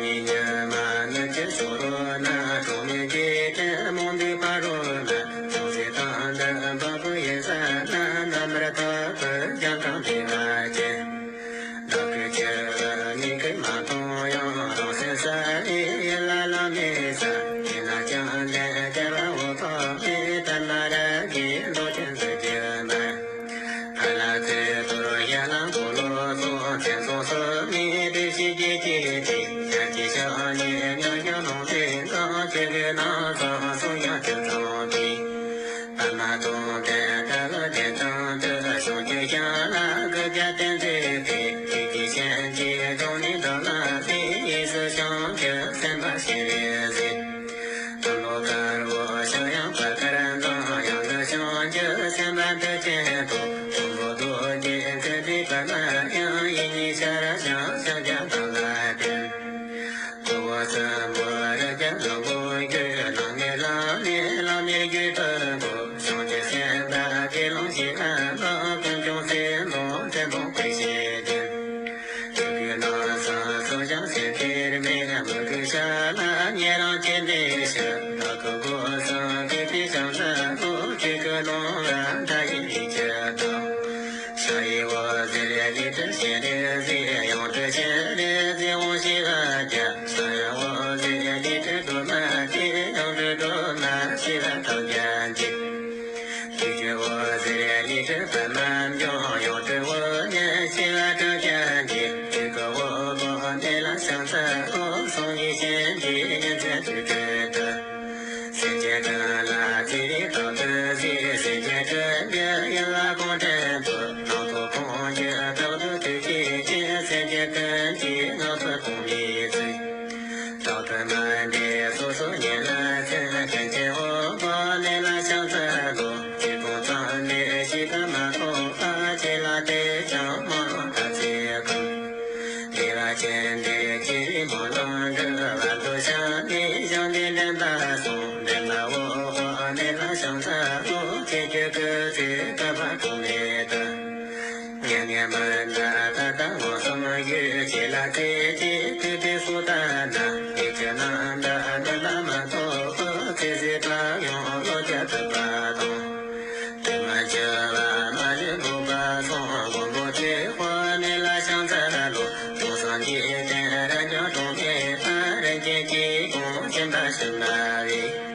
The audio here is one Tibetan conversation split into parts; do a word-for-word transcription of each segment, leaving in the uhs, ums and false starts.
ཉི་མ་ནུབ་ཀྱི་ཕྱོགས་རོལ་ན། གྲོགས་མེད་འཇིག་རྟེན་མང་པོའི་ཕ་རོལ་ན། ཅུང་ཟད་དང་ལྡན་བ་སྤུ་ཡི་ས་ན། རྣམ་པར་དག་པའི་འཇམ་དྲང་བདེ་བ་ཅན། བདག་གི་ཆུ་བོ་ཉིད་ཀྱིས་མ་མཐོང་ཡང་། རང་སེམས་ས་ནས་ཡིད་ལ་ལང་མི་ཟ། ཡིན་ན་ཀྱང་ལན་བརྒྱ་པ་འོད་དཔག་མེད། ཐ་མ་རང་གི་མདོག་ཅན་འཛིན་གྱི་མེད། ཨ་ལ་ཚེ་ཐུར་ཡ་ལ་འཁོར་ལོ་སོགས། མཚན་སོགས་སུ་མི་བདེ་བྱེད་ཀྱི་སྐྱེ་དེ། ཡར་གྱི་ཞག་ཉིན་ཉག་ཉག་ལོང་ཚེ་གང་། ཆོས་གོས་ནང་ཚང་སོགས་ཡང་ཁྱོད་ཚང་སྟེ། པདྨ་དང་ལྡན་དགའ་བའི་གདན་དྲངས་ཏེ། བྱང་ཆུབ་ཤིང་ལ་གུས་པས་བསྟེན་མཛད་དེ། ཆོས་ཀྱི་ཞལ་གྱིས་སྐྱོང་ནས་བདག་ལ་གསོལ། གཡས་སུ་བྱང་ཆུབ་སེམས་དཔའ་ཤེས་རིག་གཟིགས། དང་པོ་དཀར་པོ་ཕྱག་ཡངས་པ་དཀར་མཛངས། གཡོན་དུ་བྱང་ཆུབ་སེམས་དཔའ་མཐུ་ཆེན་ཐོབ། གོང་བུ་རྡོ་རྗེ་འཛིན་པའི་པདྨ་དབྱངས། གཡས་གཉིས་ཤར་ཕྱོགས་ཕྱག་རྒྱ་བདག་ལ་བསྟིམ། ཁུ་བོ་སྲིན་པོ་རི་རྒྱལ་ལྷུན་པོ་རྒྱུད། ནང་ནས་ལམ་ནས་ལམ་མེར་བརྒྱུད་དུ་འགྲོ། བྱང་ཆུབ་སེམས་དཔའ་དགེ་སློང་བཞི་ལྔ་དང་། ཀུན་འབྱུང་སེམས་དང་ཕྲིན་ལས་ཀུན་ཤེས་ལྡན། ཆོས་གོས་ནང་ཚང་སོགས་ཀྱང་ཟད་ཐེར་མེད། མི་དགེ་བཤགས་ལ་ཉེ་རིང་ཆེ་འབྲིང་ཞི། བདག་གི་སྒོ་གསུམ་གུས་པས་ཕྱག་འཚལ་ལོ། ཆོས་གོས་ནང་ལ་མཐའ་ཡས་ལས་ཀྱི་བདག། ཕྱག་གཡས་འོད་ཟེར་ལས་སྒྲིབ་ཤེས་རིག་གཟིགས། གཡོན་དུ་ཤེས་རིག་གཟིགས་དབང་ཞི་བ་རྒྱལ། ཕྱག་གཡོན་འོད་ཟེར་ལས་སྒྲིབ་སྒྲོལ་མ་སྟེ། གཡོན་དུ་སྒྲོལ་མ་ཞི་བ་ཐབས་མཁས་འཇིགས། ཆོས་གོས་འོད་ཟེར་ལས་སྒྲིབ་པདྨ་འབྱུང་། གཡོན་དུ་འོད་ལྔ་ཞི་བ་ཐབས་མཁས་འཇིགས། ཆོས་གོས་འོད་དཔག་མེད་ལ་ཕྱག་འཚལ་ལོ། སངས་རྒྱས་སྤྱན་གྱིས་ཉིན་མཚན་དུས་དྲུག་ཏུ། སེམས་ཅན་ཀུན་ལ་བརྩེ་བས་རྟག་ཏུ་གཟིགས། སེམས་ཅན་ཀུན་གྱི་ཡིད་ལ་དགོངས་དྲན་པའི། ནང་དུ་ཁོང་རྒྱུད་རྟག་ཏུ་ཐུགས་བསྐྱེད་ཅིང་། སེམས་ཅན་ཀུན་གྱི་ངང་དུ་གོང་མའི་ཚུལ། རྟག་ཏུ་མ་འདྲེས་སོ་སོ་ཉིད་ལ་མཚོན། ཀུན་མཁྱེན་འོད་དཔག་མེད་ལ་ཕྱག་འཚལ་ལོ། ཆོས་ཕུང་ཚང་མས་ཤིས་པ་མ་ཐོབ་པ། ཁྱེད་ལ་དད་ཅིང་སྨོན་ལམ་དག་ཚིག་གམ། བདེ་བ་ཅན་འདི་ཁྱེད་རིག་སྨོན་ལམ་འདི། བར་དུ་ཞབས་ནས་བཞེངས་ཏེ་འདྲེན་པར་གསོལ། འདྲེན་པ་འོད་དཔག་མེད་ལ་ཕྱག་འཚལ་ལོ། ཁྱེད་སྤྱོད་སྐུ་ཚེ་བསྐལ་པ་གང་མེད་དུ། མྱ་ངན་མི་འདའ་ད་ལྟ་མངོན་སུམ་བཞུགས། ཁྱེད་ལ་བརྩེ་གཅིག་གུས་པས་གསོལ་བ་ན། ཡིད་ཀྱི་རྣམ་པར་གནོད་པ་མ་ཐོབ་པར། ཚེ་ཟད་པ་ཡང་བློ་སྐྱེ་ཐུབ་པ་དང་། དེ་མ་འཆི་བ་མ་ལུས་འགོག་པ་སོགས། མགོན་པོ་ཁྱེད་དཔག་མེད་ལ་ཕྱག་འཚལ་ལོ། དུས་གསུམ་འཇིག་རྟེན་རབ་འབྱམས་གྲངས་མེད་པ། རིམ་གྱིས་ཇི་གོང་བྱོན་པ་ཞིག་མ་བས།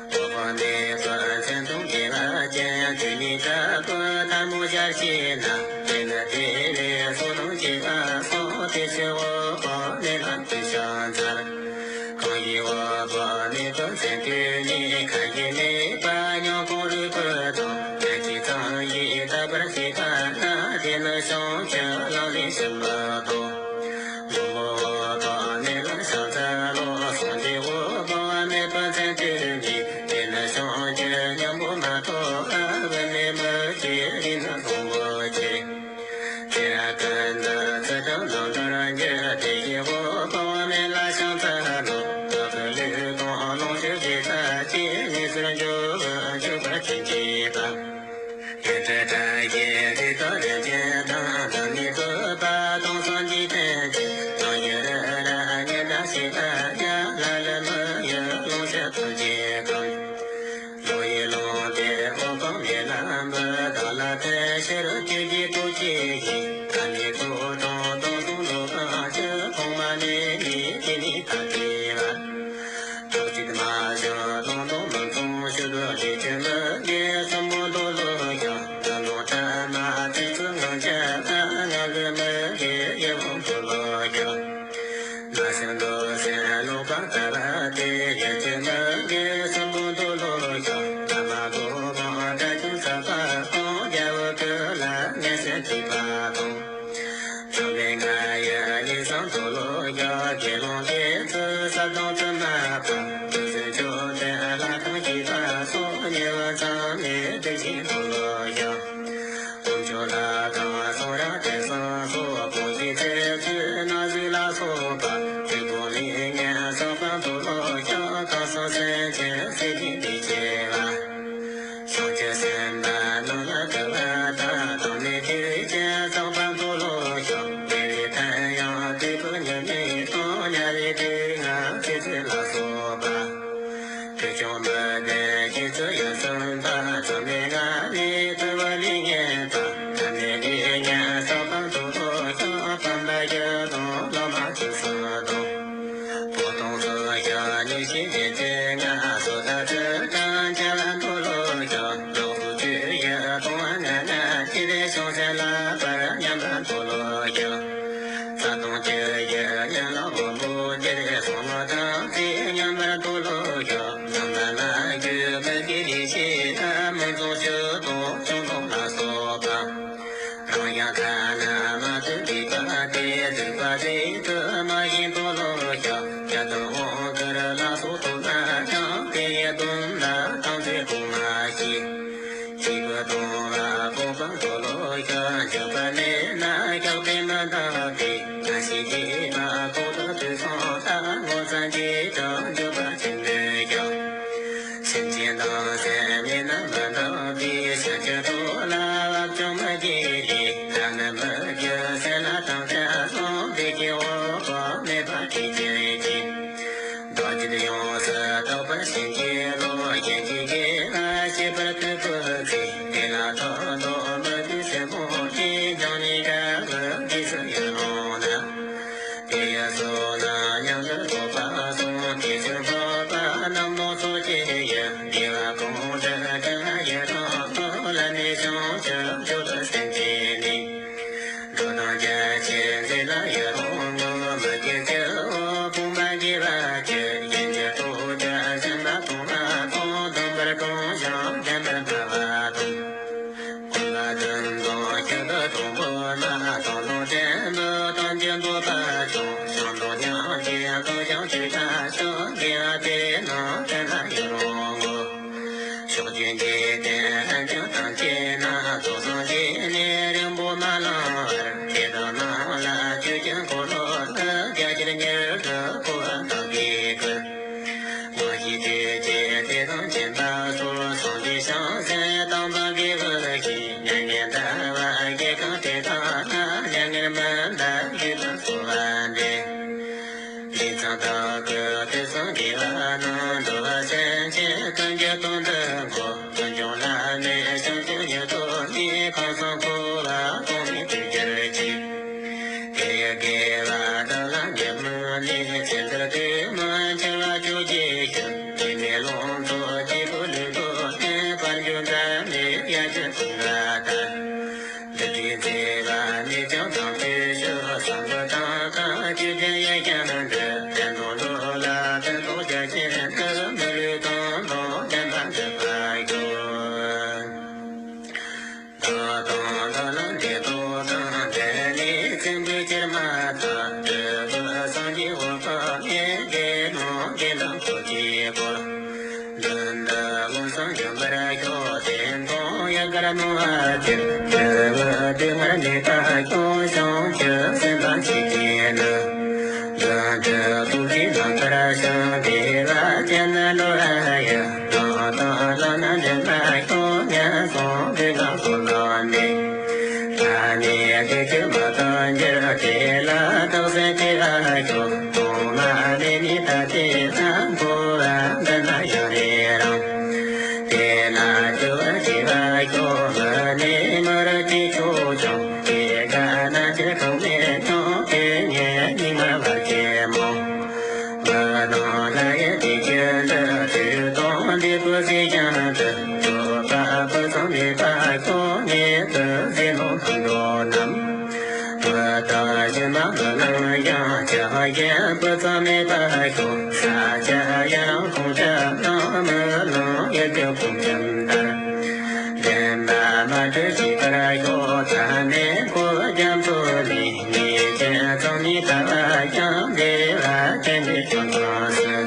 འོད་དཔག་མེད་པའི་མཚན་མཐུན་དགེ་བ་ཅན། ཆོས་ཉིད་དྲག་པོའི་ཐལ་མོ་སྦྱར་བྱས་ན། དེ་ནི་བདེ་བའི་གསོལ་སྟོན་བྱེད་པ་སོགས། དེ་ཕྱིར་འོད་དཔག་མེད་ལ་འདི་ཕྱག་འཚལ། གང་ཞིག་འོད་དཔག་མེད་པའི་མཚན་ཐོས་ནས། ཁ་ཞེ་མེད་པར་སྙིང་ཁོང་རུས་པའི་གཏིང་། ལྷན་སྐྱེས་ཙམ་ཞིག་དག་པར་བྱེད་པ་ན། དེ་ནི་བྱང་ཆུབ་ལམ་ལས་ཕྱིར་མི་ལྡོག། མགོན་པོ་འོད་དཔག་མེད་ལ་ཕྱག་འཚལ་ལོ། སངས་རྒྱས་འོད་དཔག་མེད་པའི་མཚན་ཐོས་ནས། དེ་ནི་བྱང་ཆུབ་སྙིང་པོ་མ་ཐོབ་པར། བུད་མེད་མི་བྱེད་རིགས་ནི་བཟང་པོ་ཆེ། ཚེ་རབས་ཀུན་ཏུ་ཚུལ་ཁྲིམས་ལུང་ལྟར་འགྱུར། དེ་ཞིག་འོད་དཔག་མེད་ལ་ཕྱག་འཚལ་ལོ། བདག་གི་ལུས་དང་ལོངས་སྤྱོད་བགྱིས་པ་ཅིག། ནུས་གསུམ་འབྱོར་པའི་སྤྱོད་པ་ཅན་བགྱིས་པ། ཡོན་ཏན་བཀྲ་ཤིས་རྫས་དང་རིན་ཆེན་དང་། བདག་ནི་བསྟོད་པ་དང་སངས་རྒྱས་བསྟན་ཅིང་། དང་ཞིང་རི་རབ་ཉི་ཟླ་ཞེས་པ་ཡང་། ལ་ལུ་མི་གཡོ་ལོངས་སྤྱོད་ཐམས་ཅད་ཀུན། བློ་ཡི་ལོངས་སྤྱོད་འོད་དཔག་མེད་ལ་འབུལ། བདག་ལ་ཕན་ཕྱིར་སྤྱོད་ཀྱི་སྟོབས་ཆེ་ཞིང་། ཐ་མལ་ཚོགས་དང་སྡུག་བསྔལ་གང་ཞིག །ཐོག་མ་ནས་ནི་དེ་ནས་ཐ་དད་པ། ཐོག་གཅིག་མ་བྱུང་ལོང་དང་མི་མཚུངས་ཕྱོགས། བདེ་སྤྱོད་མི་དགེ་གསུམ་པོ་འདོད་ལོག་ཀྱང་། ཀུན་སློང་ཕྲ་མ་ཚིག་རྩུབ་ངག་འཁྱལ་པ། ངག་གི་མི་དགེ་ཡིད་འོང་འདོད་ལོག་ཀྱང་། མ་བྱིན་འདོད་སེམས་ལོག་པར་ལྟ་བ་སྟེ། ཡིད་ཀྱི་མི་དགེ་གསུམ་པོ་འདོད་ལོག་ཀྱང་། ཐ་མ་གོ་འཕང་དགྲ་བཅོམ་ཟག་པ་དང་། རྒྱལ་བའི་སྐུ་ལ་མངོན་སུམ་ཐུག་པ་དང་། ཚངས་པའི་མངའ་ཡི་ཉེས་བསམ་འདོད་ལོག་ཀྱང་། དགེ་སློང་དེ་ཚུལ་ཟབ་དང་དྲི་མ་སྤངས། དུས་གསུམ་མཆོག་ཏུ་ལྷ་དང་བཅས་པ་སོགས། ཉེ་བར་མཚམས་མེད་སྡིག་ཅན་འདོད་ལོག་ཀྱང་། དཀོན་མཆོག་ལྷ་དང་གསུང་རབ་དེང་སང་སོགས། གང་ཞིག་ཚེ་བཅུད་སྣ་ཟུག་ལ་སོགས་པ། དེ་ཀུན་ལས་ངན་བསགས་པ་འདོད་ལོག་ཡེ་བ་ཅན་ཡིན་གྱི་ཐུགས་རྒྱུད་སེམས་པ་སྟོང་པ་དང་། སྟོང་པར་གང་ཞིག་བདེན་པར་ཐལ་བ་དང་། ཀུན་ལ་དོན་དང་ཤིན་ཏུ་མཐུན་པོ་ན། དང་ལོ་ཆེན་པོ་ཐམས་ཅད་འདོད་པ་ཆུང་། ཞིང་དང་ཉམས་ཀྱི་གང་ཞིག་ཅི་ཕྱིར་ཞོག་གི། དེ་རྣམས་དེ་ན་ཡོད་རུང་ངོ་། ཕྱོགས་བཅུའི་འཇིག་རྟེན་ཀུན་ཐམས་ཅད་ན། རྫོགས་སངས་རྒྱས་ནས་རིང་པོ་མ་ལང་བར། དེ་དག་རྣམས་ལ་ཆོས་ཀྱི་འཁོར་ལོ་ལ། རྒྱ་ཆེར་མྱུར་དུ་འཁོར་བ་དག་གིས་བསྐུལ། དངོས་གཞི་དུས་གཅིག་དེ་དང་མཁྱེན་པ་སོགས། སངས་རྒྱས་བྱང་སེམས་དམ་པ་དགེ་བའི་བཤེས། མྱ་ངན་འདའ་བར་གྱུར་གང་དེ་དག་ལ། མྱ་ངན་མི་འདའ་བར་བཞུགས་པར་གསོལ་བ་འདེབས། དེ་ཙམ་དག་གི་དུས་སུ་དགེ་བ་རྣམས། འགྲོ་བ་སེམས་ཅན་ཀུན་གྱི་དོན་དུ་འགོད། ཀུན་འབྱུང་བླ་མེད་བྱང་ཆུབ་མྱུར་ཐོབ་ནས། ཁམས་གསུམ་འཁོར་བ་སྟོངས་ནས་ཐུགས་རྒྱུད་གཅིག། དེ་ཡི་དགེ་བ་དག་ལ་ཉོན་མོངས་ལས། ཚེ་འདིར་དུས་མིན་འཆི་བ་བཅུ་གཅིག་ཤི། སྐྱེ་མེད་ལོངས་སྤྱོད་སྐྱེས་བུ་ལུས་ལྡོག་ནས། དཔལ་འབྱོར་འཛད་མེད་དབྱར་གྱི་སྤྲིན་ལ་ལྟ། འདི་འདྲའི་མཛེས་པ་ནས་ཀྱང་དང་དུས་སུ། བསམ་པ་དང་ཁ་ཅིག་ལྡན་ཡེ་ཤེས་འདི། བསྟན་དང་འགྲོ་ལ་ཕན་ཐོགས་རྒྱ་ཆེན་འདི། མི་ལུས་དང་དུ་ལྡན་པ་འདི་ཕ་ཡུལ། བདག་དང་བདག་ལ་འདྲེས་ཏོག་ཙམ། འདི་ནི་ཚེ་འདིའི་ཕྱིར་མ་ཐག། སྤྲུལ་པའི་སངས་རྒྱས་འོད་དཔག་མེད། དགེ་སློང་དགེ་འདུན་འཁོར་གྱིས་བསྐོར། མདུན་དུ་མངོན་སུམ་བྱོན་པར་ཤོག། དེ་མཐོང་ཡུལ་གར་སྣང་བ་ཅན། སྤྲུལ་པའི་སྡེ་ལྔར་གནས་པར་ཤོག། བྱང་ཆུབ་སེམས་དཔའ་མཆེད་ཀྱིས་ནི། མདུན་དུ་སྟོབས་བཞིས་བསྣམས་པར་ཤོག། བདེ་བ་ཅན་ནི་འགྲོ་བའི་ཡུལ། ལྷ་དང་ལྷ་སྣ་འདྲེན་པར་ཤོག། ངན་སོང་སྡུག་བསྔལ་སོགས་ལ་གནས། ད་ནི་བདེ་སྐྱིད་མི་རྟག་འགྱུར། དེ་ལ་བདག་སེམས་བསྐྱེད་པར་ཤོག། གོང་མ་ནས་ནི་ད་ལྟའི་ལྷ། འཁོར་བ་འདི་ན་ཡང་རེ་རང་། དེ་ལ་སྐྱོ་བར་བྱེད་པར་ཤོག། མི་ནས་མི་རུ་སྐྱེ་ཆོག་ཀྱང་། སྐྱེ་རྒ་ན་འཆིར་གྲངས་མེད་ཀྱང་། དེ་ཉིད་སྙིགས་མ་བར་ཆད་མང་། མི་སྣང་ལྷ་ཡི་བདེ་སྐྱིད་འདི། དུས་དང་འདས་པའི་ཚེ་གཞན་དུ། སྤྲོ་བ་སྤུ་ཙམ་མེད་པར་ཤོག། ཉེ་དུ་བཟོད་གླགས་སྣང་འགྲོ་རྣམས། མི་རྟག་སྦྱིན་པ་མི་ལང་ཡང་། ཆགས་ཞེན་སྤུ་ཙམ་མེད་པར་ཤོག། ས་སྐྱ་ཡང་ཁོང་ཁྲ་རྣམས། མི་ལང་ཡུལ་གྱི་ཁོང་ཁྲམ་ལྟར། བདེན་པ་མ་གྲུབ་བྱེད་པར་ཤོག། ཐ་མལ་འཁོར་བའི་རྒྱ་མཚོ་ལས། ཉེས་ཅན་ཚང་ནས་ཐར་བར་ཤོག། བདེ་བ་ཅན་གྱི་ཞིང་ཁམས་སུ།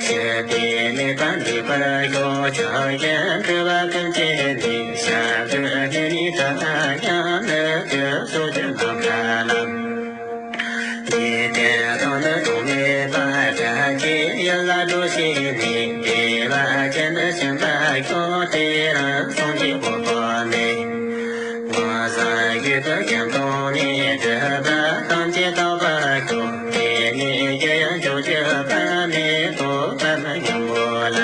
ཞི་བདེ་མེད་པར་འདུག་པར་ཤོག། ཆགས་ཞེན་འཁྲུལ་པ་ཀུན་བཅས་ནས། བྱ་རྒོད་སྨྱུག་ནས་ཐར་བར་ཤོག། ནུབ་ཏུ་ཕྱོགས་བཅུ་ནམ་མཁའ་ལ། འཇིག་རྟེན་ཁམས་ནི་གྲངས་མེད་པ། བྲལ་གྱི་ཡུལ་ལ་འགྲོ་ཤེས་ནས། བདེ་བ་ཅན་དུ་ཕྱིན་པར་ཤོག། དེ་རིང་སངས་རྒྱས་འོད་དཔག་མེད། མངོན་སུམ་བཞུགས་པའི་ཞིང་དུ་ནི། སྒྲིབ་པ་ཐམས་ཅད་དག་པར་ཤོག། དེ་ནས་རྒྱུ་ཡང་བྱང་ཆུབ་པ། མི་ལྡོག་པ་མི་ཉམས་པོ་ལ།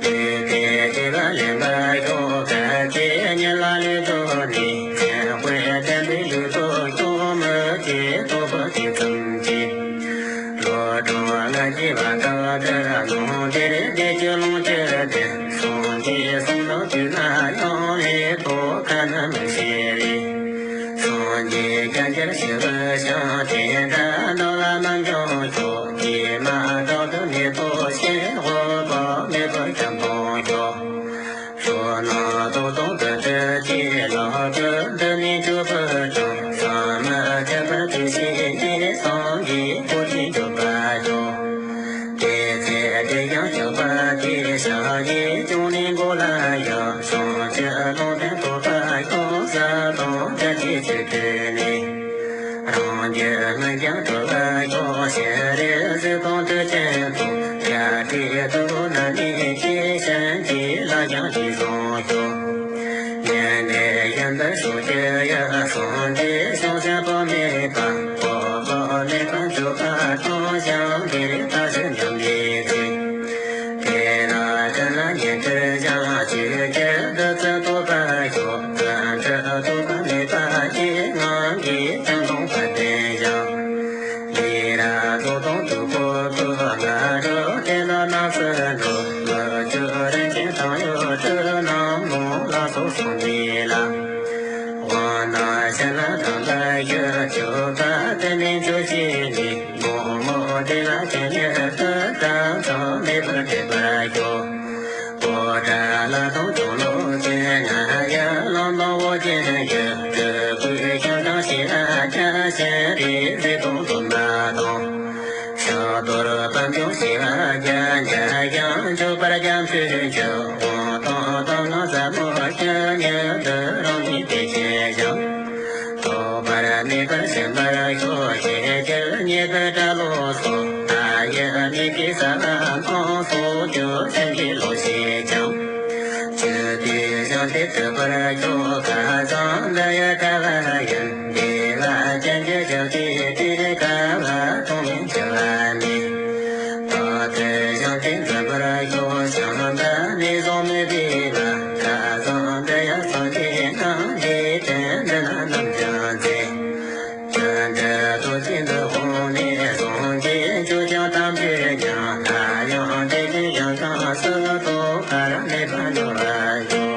ལུས་དེ་བྱེ་བ་ལེན་པར་ཤོག། གལ་ཏེ་གཉིད་ལ་ལུས་འགྲོ་ནས། སེམས་དཔའི་བསྟན་པའི་ལུས་སྟོབས་ཤོག། མི་བསྐྱོད་རྟོགས་པ་དེ་ཙམ་གྱིས། འགྲོ་དྲུག་ལ་སྐྱེ་བ་དག་སྟེ། ནང་དེར་བདེ་སྐྱིད་ལོངས་སྤྱོད་དེ། སངས་རྒྱས་གསུང་དང་བསྟུན་ན་ཡང་། ལས་ཐོག་ཁ་ན་མི་ཤེས་རེ། སངས་རྒྱས་བསྐལ་བརྒྱར་ཞི་བར་བྱ། དེ་འདྲ་བདག་ལ་མ་འབྱུང་ཤོག། ཀྱེ་མ་བདག་ཏུ་མེད་དོ་ཞེས། འོད་དཔག་མེད་པར་སྐྱབས་འགྲོ་ཤོག། བསོད་ནམས་སྟོབས་དང་བདུད་བཞི་ཀྱིས། ལག་གི་མདུན་ནས་གཅོད་པར་བྱ། བསམ་མི་ཁྱབ་པར་དུས་ཤིག་ནས། སངས་རྒྱས་འཁོར་བཅས་འགྲུབ་པར་ཤོག། དེ་ཚེ་དེ་ཡང་སྐྱོབ་པ་དེས། ཕྱག་གཡས་བརྐྱང་ནས་མགོ་ལ་བཞག། བྱང་ཆུབ་ལུང་བསྟན་ཐོབ་པར་ཤོག། བཟའ་དང་གྲལ་གྱི་ཚུལ་བསྟན་ནས། རང་རྒྱུད་མི་འགྱུར་གྲོལ་བར་ཤོག། ཞལ་རས་གཟིགས་དང་མཐུ་ཆེན་ཐོབ། རྒྱ་གྲལ་དུ་བོ་ན་ནི་ཤེས། གཤིན་རྗེའི་ལྷ་ཡང་དེ་བཟུང་ཤོག། ཉན་ནས་ཡིན་པར་ཤོག་ཅིག་ཡ། སངས་རྒྱས་བྱང་སེམས་དཔག་མེད་པ། འོད་དཔག་མེད་པ་འཇུག་པ་དང་། ཞིང་དེར་བརྟག་ཞིང་སྙོམས་པའི་ཚེ། དེ་ན་དྲིན་ལ་ཉན་ཐོས་ཀྱང་། ཆོས་ཀྱི་བདུད་རྩི་ཐོབ་པར་ཤོག། ཀུན་ཏུ་རྟོག་པ་མེད་པ་ཡིས། ངང་གིས་ཀུན་སློང་བ་དན་བཞག། ལས་རབ་རྫོགས་དང་ཐུགས་ཁོ་ཁོ། སྔ་དྲོ་དེ་ལ་རྣམ་སུ་འགྲོ། མི་བསྐྱོད་རིན་ཆེན་དང་ཡོངས་གྲུབ་རྣམས། མོ་ལ་སོགས་གསུངས་པའི་ལམ། དབང་རྣམས་ཞལ་ལ་དམ་པར་ཞུ། སྤྱོད་པ་དེ་ནི་སྤྱོད་བྱས་ནས། མོག་མོག་དེ་ ལ་ཅན་ཉེར་དུ་དང་ཚང་མེད་པར་འདྲེན་པར་ཤོག །ཨོ་ཏྲ་ལ་དང་ཙོ་ལོ་ཅན་ང་ཡ་ལང་དང་འོ་ཅན་ཡ་ཀུ་ཀུ་ཤང་དང་ཤི་ཨ་ཅ་ཤན་རི་རི་དང་དུ་མ་དང་། ཤ་དོར་པམ་ཅུང་ཤི་ཨ་ཅ་ཅ་ཡང་འཇུག་པར་རྒྱ་མཚོས་འཇུག །འོང་དང་དང་ང་ས་མོ་ཤ་ཉེར་དུ་རང་གི་དེ་ཆེ་ཞང་། ཐོགས་པར་མེད་པར་ཞེན་པར་ཤོག །ཤེས་བྱར་རྙེད་པའི་སྒྲ་ལོ་སོགས། ཨ་ཡི་མིག་གི་ས་མཐོང་སོགས་རྒྱུ་སེམས་ཀྱི་བློ་ཤེས་ཀྱང་། ཆོས་དེའི་ཞིང་དེར་གྲུབ་པར་ཤོག །ཁ་སང་འདི་ཡི་གྲྭ་བ་ཡིན། དེ་ལ་ཅན་གྱི་ཞབས་ཀྱིས་དེ་ག་བ་མཐོང་མིན་འཆི་བ་མེད། ད་ལྟའི་ཞིང་དེར་འཛིན་པར་ཤོག །ཞིང་དུ་ནི་བཟུང་མི་བདེ་བ། ཁ་སང་འདི་ཡང་སངས་རྒྱས་རྣམས་འདི་དྲན་འདི་ན་ནམ་ཀྱང་མཛད། ཅན་དེ་ཐུགས་ཀྱི་འདུ་ཁོང་ནས་བཟུང་སྟེ་ཆོས་ཀྱང་ཐམས་ཅད་ཀྱང་། ད་ཡང་དེ་བཞིན་ཡང་དག་སུ་ཐོགས་པར་མེད་པར་འགྲོ་བར་ཤོག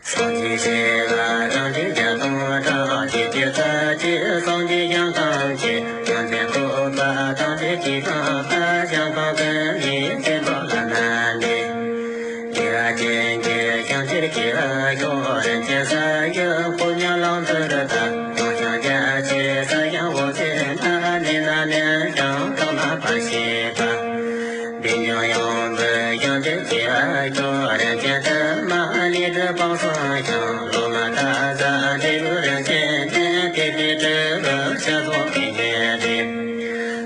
།སངས་རྒྱས་ཞེས་པ་ཐམས་ཅད་ཀྱང་སྟོང་ཕྲག་བརྒྱད་ཅུ་རྩ་གཅིག །སངས་རྒྱས་ཞིང་ཐམས་ཅད་ཡོན་ཏན་གོ་འཕང་ཐམས་ཅད་ཀྱི་གང་ག་ཞིང་ཁམས་ཀུན་ནས་ཆེན་པོ་བླ་ན་མེད། དེ་ལ་ཅན་གྱི་ཞིང་དེར་སྐྱེ་བར་ཤོག །རིན་ཆེན་ས་ཡི་ཕོ་ཉ་ལང་ཚོའི་རི་དང་། སྟོང་ཕྲག་བརྒྱད་ཅུའི་ས་ཡང་འོད་ཟེར་སྣ་ནས་སྣ་ནས་ཀྱང་ཐོག་མ་བར་ཤེས་པ། འདི་ཉིད་ཡོངས་འདུ་ཞིང་དེར་སྐྱེ་བར་ཤོག །རིན་ཆེན་ཐུར་མ་ལས་གྲུབ་དཔངས་སུ་འཁྱམས། ལོ་མ་ད་ཟ་འབྲས་བུ་རིན་ཆེན་ལྡན། དེ་དེ་སྤྲུལ་པའི་ཞལ་གཟུགས་ཀྱི་ཉེ་རིང་།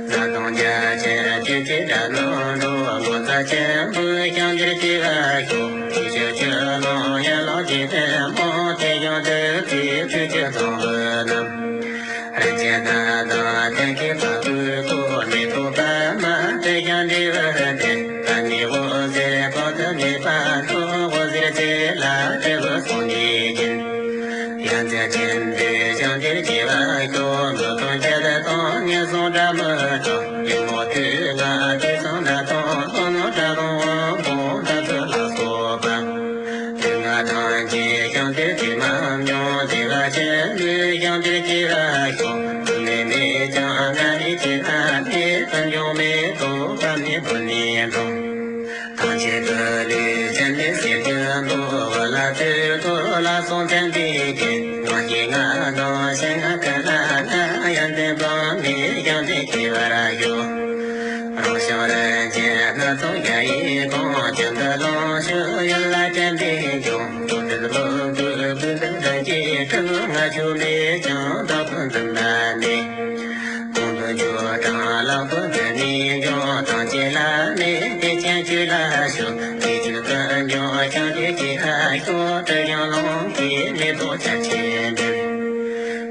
བཟའ་བཏུང་རྒྱ་ཆེར་བཅུད་ཀྱི་སྒྲ་རྣོན་འགྲོ། ངོ་མཚར་ཆེན་པོའི་ཞིང་དེར་སྐྱེ་བར་ཤོག །ཆོས་ཀྱི་ཆུ་ཀླུང་ཡན་ལག་གི་ཐལ་མོ་སྟེ། ཡང་དུ་དེའི་ཆོས་ཀྱི་ཚོམ་བུ་རྣམས། རིན་ཆེན་རྟ་དང་གདན་གྱི་བ་སྤུའི་ཐོག །མེ་ཏོག་པདྨ་དྲི་ཞིང་འདྲེས་པར་ལྡན། ཨ་ནི་འོད་ཟེར་གོང་དུ་མེད་པ་འཕྲོ། འོད་ཟེར་རྩེ་ལ་འབྲས་བུ་ཟུང་འཇུག་ཅན། ཡ་མཚན་ཅན་དེ་ཞིང་དེར་སྐྱེ་བར་ཤོག །མི་མཐུན་ཕྱག་རྒྱ་དང་ངན་སོང་དགྲ་མི་དང་། ཉོན་མོངས་དུག་ལྔ་དུག་གསུམ་དགྲ་དང་། ལྷོ་ནུབ་དགྲ་དང་དབང་པོ་དགྲ་ཚོགས་ལ་སོགས་པ། དུག་ལྔ་ཐམས་ཅད་ཞིང་དེར་སྐྱེ་མ་མྱོང་། བདེ་བ་ཆེན་པོའི་ཞིང་དེར་སྐྱེ་བར་ཤོག །དུག་ལྔ་མེད་ཀྱང་ང་ནི་སྐྱེ་བ་མེད། དུག་འབྱུང་མེ་ཏོག་པདྨའི་སྦུབས་ནས་འཐོན། ཐམས་ཅད་ཀུན་ལས་ཆེན་པོའི་ཟེར་རྒྱུ་འདུག །འོད་ལ་ཚུར་ཐོགས་ལ་སོགས་མཚན་དེ་བརྒྱད། ངག་བཞི་ལྔ་དང་ཞལ་ལྔ་ཀུན་ལ་ན། ཡོན་ཏན་པདྨའི་ཞིང་དེར་སྐྱེ་བར་ཤོག །རང་བྱུང་རིན་ཆེན་སྣ་ཚོགས་བརྒྱ་ཡི་གོང་། ཁྱོན་བསྡུ་ལོངས་སྤྱོད་ཡུལ་ལ་སྤྲན་པས་འཇོམས། རྡོ་གྲུབ་ལོ་ཀུན་བུམ་པའི་སྒྲ་གིས་སྒྲུབ། ང་ཁྱོད་མེད་ཀྱང་བདག་ཏུ་འཛིན་པ་མེད། དོན་དུ་བརྗོད་དང་ལག་ཏུ་འདི་ནས་འབྱུང་། ཐམས་ཅད་བླ་མེད་བདེ་ཆེན་ཆོས་ལ་ཞུགས། དེ་ཆོས་ཀུན་འབྱུང་ཞིང་དེར་སྐྱེ་བར་ཤོག །དྲི་ཞིང་རླུང་གིས་མེ་ཏོག་ཆར་ཆེན་འབེབས།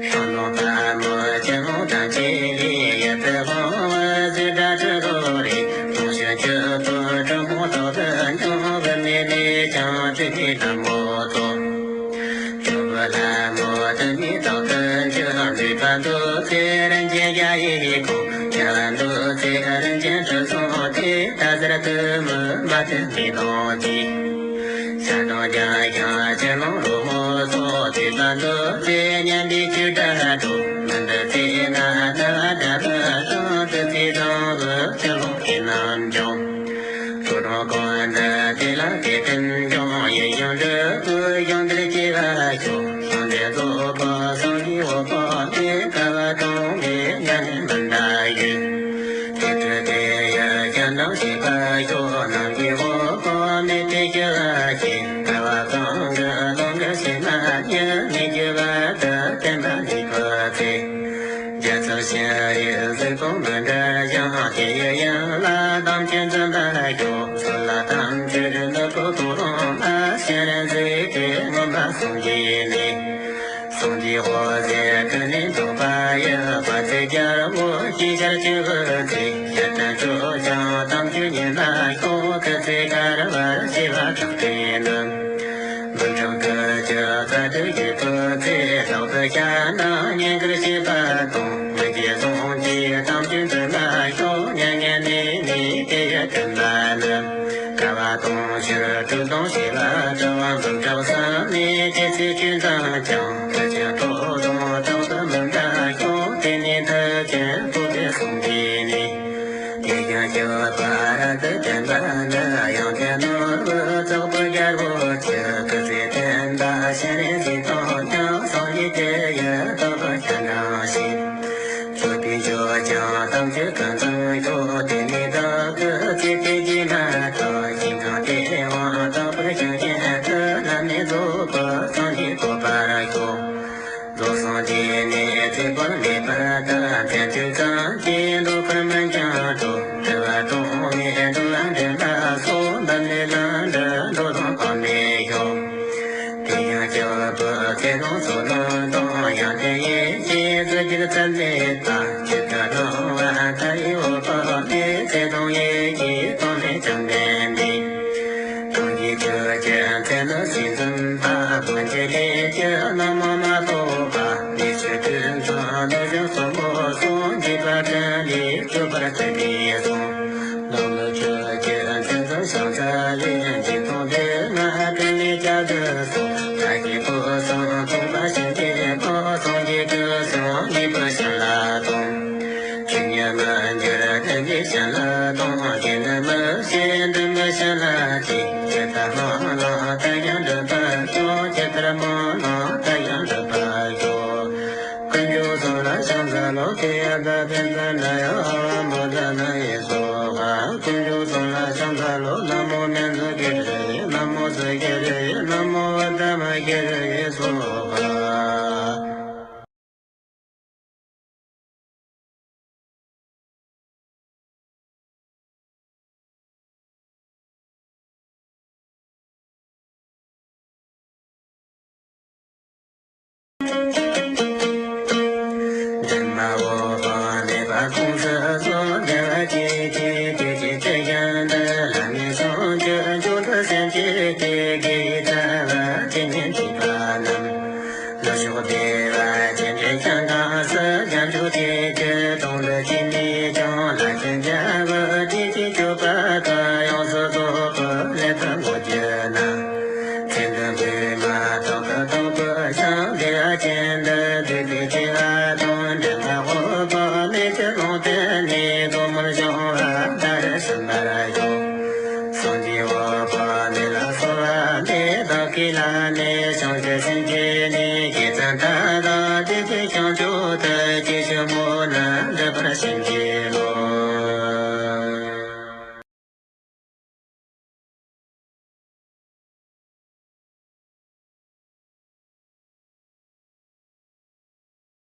ཤིང་སྡོང་པདྨོ་ཆུ་ཀླུང་ཐམས་ཅད་ལས། ཡིད་དུ་འོང་བའི་ཟེར་སྒྲ་དྲི་རོ་རེག །གང་བྱུང་ཆུ་བོའི་གྲུ་མོ་དག་ཏུ་འབྱུང་། བུད་མེད་ལས་ཀྱང་སྤྲུལ་པའི་ལྷ་མོ་ཐོབ། སྐྱོབ་པའི་ལྷ་མོ་དུ་མའི་བདག་ཏུ་འགྱུར། མཛེས་པ་འདུ་བྱེད་རིན་ཆེན་བརྒྱ་ཡི་གོང་། ཡལ་བ་འདུ་བྱེད་རིན་ཆེན་དྲི་བསུང་སྟེ། ད་ཟེར་དུ་མི་མ་དུ་མའི་གདོང་གི། ཤར་དང་རྒྱ་ཤར་ཆུ་ཀླུང་རོལ་མོ་སོགས། མཛེས་པ་འདུ་བྱེད་སྙན་པའི་ཆོས་སྒྲ་སྒྲོག །མི་འདུ་བྱེད་ན་ནུབ་སྒྲ་མི་སྒྲོག །འདུ་བྱེད་དང་འདུ་བྱེད་ཀློང་གི་རྣམ་འཇོམས། ཁྲོ་དང་ཀོན་ཏ་དེ་ལ་དེ་ཀུན་འབྱུང་། ཡིད་བཞིན་འབྲུ་བུའི་ཞིང་དེར་སྐྱེ་བར་ཤོག །ཞིང་དེར་རྫོགས་པའི་སངས་རྒྱས་འོད་དཔག་མེད། བསྐལ་པ་སྟོང་གི་མྱ་ངན་མི་འདའ་ཞིང་། དེ་སྲིད་དེ་ཡི་སྤྱན་དྲངས་བཞེས་པར་ཤོག །ནམ་མཁའི་འོད་དཔག་མེད་དེ་ཞུ་བར་བྱེད། བསྐལ་པ་གང་གི་ཀློང་དུ་ཕྱིན་ན་མྱུར་མེད་འགྱུར་བ་དུ་བརྟན་པ་ལེགས་པར་མཛེས། རྒྱ་མཚོ་ཤིང་རིས་གཟིགས་ཕུང་མི་འདྲ་ཞིང་། དེ་ཡི་དབྱིངས་ལ་དམ་ཆོས་འཛིན་པར་ཤོག །གསུམ་ལ་དམ་ཆོས་ནུབ་ཕུག་ཀུན་སློང་ལ། སྤྱན་རས་གཟིགས་དེ་མངོན་པར་ཟུང་འཇུག་ནས། སངས་རྒྱས་འོད་ཟེར་ཀུན་ནས་ཐོབ་པ་ཡི། དཔལ་བརྩེགས་རྒྱལ་པོ་ཞེས་བྱར་ཆོས་ཀྱི་རྩེ། ཞལ་བསྟན་ཁྱོད་ཀྱང་དམ་ཆོས་ཉན་ལ་ཤོག །སྐུ་ཚེ་བསྐལ་པར་བྱེ་བ་ཕྲག་ཕྲན་ནི། འབུམ་ཕྲག་དགུ་བཅུ་རྩ་དྲུག་གི་སྐུ་ཚེ། རྟག་ཏུ་ཞལ་ནས་བསྙེན་བཀུར་བྱེད་པ་དང་། མི་དགེ་བསམ་བརྒྱད་དམ་ཆོས་འཛིན་ལ་ཤོག །མྱ་ངན་ལས་ནི་དེ་ཡི་བཏུལ་བ་ནི། བསྐལ་པ་དུས་སུ་དྲུག་དང་བྱེ་བ་དྲུག་པ། འབུམ་ཕྲག་གསུམ་ནི་ཇི་སྲིད་ཀྱང་། ཕྲིན་ཆེན་ཐོབ་དང་རྟག་ཏུ་མི་འདའ་ཤོག །དེ་ནས་མཐུ་ཆེན་པོ་དེ་སོགས། པར་དུ་བསྟན་པ་འདི་ཡང་དེ་ནོར་བུ་བཙོག་པུ་རྒྱལ་པོ་ཆེ། སྐུ་ཚེ་བརྟན་པ་ཤེས་རིག་གཟིགས་མཐོང་ཀྱང་། སངས་རྒྱས་ཀྱི་ཡུལ་དག་པར་སྤྱན་དྲངས་ཤིང་། སྤྱོད་པའི་སྤྱོད་ཀྱང་དམ་ཆོས་ཀུན་ཚང་ཤོག་དེ་ནས་བདག་གི་ཚེ་ཕན་གྱིས་མ་ཐག་ཞིང་ཁམས་བདེ་བ་དག་པར་བྱང་ཆེན་དུ། བླ་མེད་རྫོགས་པར་སངས་རྒྱས་ཐོབ་པར་ཤོག་རྫོགས་སངས་རྒྱས་ནས་ཚེ་དཔག་མེད་པ་དག །ཕན་ཚུན་ཚང་གི་འགྲོ་ཁམས་མི་འགྱུར་ཏོ། དུ་བ་གཏོང་མེད་འགྲོ་བ་འདྲེན་པ་སོགས། འབབ་མེད་ལམ་འདི་འགྲོ་དང་དཔག་མེད་ཤོག་དེ་ཡང་སྐྱེ་བོ་ཚེ་དང་ཚོགས་དང་དང་། ཡང་དེ་ཡི་རྗེས་སུ་བསྒྱུར་ཚད་མེད་པ། ཇི་ལྟར་སྣང་བ་མཐའ་ཡས་འོད་དཔག་མེད། ཚེ་དང་ཡིད་ཀྱི་དོན་ནི་བཅོམ་ལྡན་འདས། གང་གིས་ཆོས་ཀྱི་མཚན་ནི་ཟེར་འཛིན་པ། སྔོན་གྱི་ལས་ཀྱི་རྣམ་སྨིན་མ་གཏོགས་པ། ལས་ཕྱི་དོན་ཚང་ལུགས་བཞིན་གསུམ་པོ་སོགས། འདས་པ་ཀུན་ལས་གཅོད་པར་བྱེད་པའི་གསུང་། ལམ་ལུགས་ཆོས་ཀྱི་མཚན་ཙམ་བཤད་འཚལ་ལས། འཇིག་རྟེན་འདི་ན་ཀུན་ལས་བསྐྱབ་སྟེ་གསུངས། ལྷ་སྐྱེས་བུ་གསུམ་ཚོགས་པ་བྱིན་གྱིས་བརྐོ། སངས་རྒྱས་ཀྱི་གསུང་ངེས་པར་བྱིན་རླབས་དང་། ཆོས་ཉིད་མི་འགྱུར་བདེན་པའི་བྱིན་རླབས་དང་། དེ་ནི་མི་ཤེས་འདི་མི་བྱིན་རླབས་ཏེ། ཇི་ལྟར་སྣང་ལ་དེ་ཡང་འགྲུབ་པར་ཤོག་ཇི་ལྟར་སྨོན་ལ་དེ་ཡང་འགྲུབ་པར་ཤོག་དཀོན་མཆོག་གསུམ་ལ་ཕྱག་འཚལ་ལོ། ཏདྱ་ཐཱ། ཏདྱ་ཐཱ། ཨ་ཧོ་བོ་དྷ་ན་ཡེ་སྭཱ་ཧཱ། དཀོན་མཆོག་གསུམ་ལ་ཕྱག་འཚལ་ལོ། ན་མོ་མཉྫུ་ཀིརྟི་ཡེ། ན་མོ་སུ་ཀིརྟི་ཡེ། ན་མོ་བ་དྷ་མ་ཀིརྟི་ཡེ་སྭཱ་ཧཱ། འདུན་མ་འོད་དཔག་མེད་པ་ཁོང་དུ་སོང་། བདེ་བ་ཅན་གྱི་སྐྱེ་མཆེད་ཇི་བཞིན་དུ། ལམ་ཡིན་བྱང་ཆུབ་མཆོག་ཏུ་སེམས་བསྐྱེད་དེ། དགེ་བའི་རྩ་བ་ཇི་སྙེད་མཆིས་པ་རྣམས། ནུབ་ཕྱོགས་བདེ་བ་ཅན་གྱི་ཞིང་ཁམས་སུ། བྱང་ཆུབ་ཀྱི་ཆོས་དང་ལུས་ཅན་ནས་ཀྱང་། ལྷ་ཆེན་བརྒྱ་པོ་བདེ་སྐྱིད་སྤྱོད་པ་དག །ཡོངས་སུ་རྫོགས་པར་ལེགས་པར་བསྔོ་གྱུར་ནས། ཚེ་འདི་འདྲ་མ་ཐག་ཏུ་ཐོབ་པའི་ཞིང་བདེ་བ་ཅན་དུ། བདེ་སྟེར་བྱེད་པ་དང་འདྲེན་པ་འོད་དཔག་མེད་ཀྱི་ཀློང་དུ་ནི། གཏོར་མར་བྱུང་བ་ད་རེས་གསན་པར་ཞུ། སངས་རྒྱས་འོད་དཔག་མེད་ལ་གསོལ་བ་འདེབས། བདག་གིས་ལ་ནི་བྱང་ཆུབ་སེམས་བསྐྱེད་ནས། བསྐྱེད་རྫོགས་མཐའ་དག་བདེ་སྟེར་བྱང་ཆུབ་ཏུ། སྐྱེ་ཤི་མུན་ནས་འདྲེན་པར་བྱིན་གྱིས་རློབས།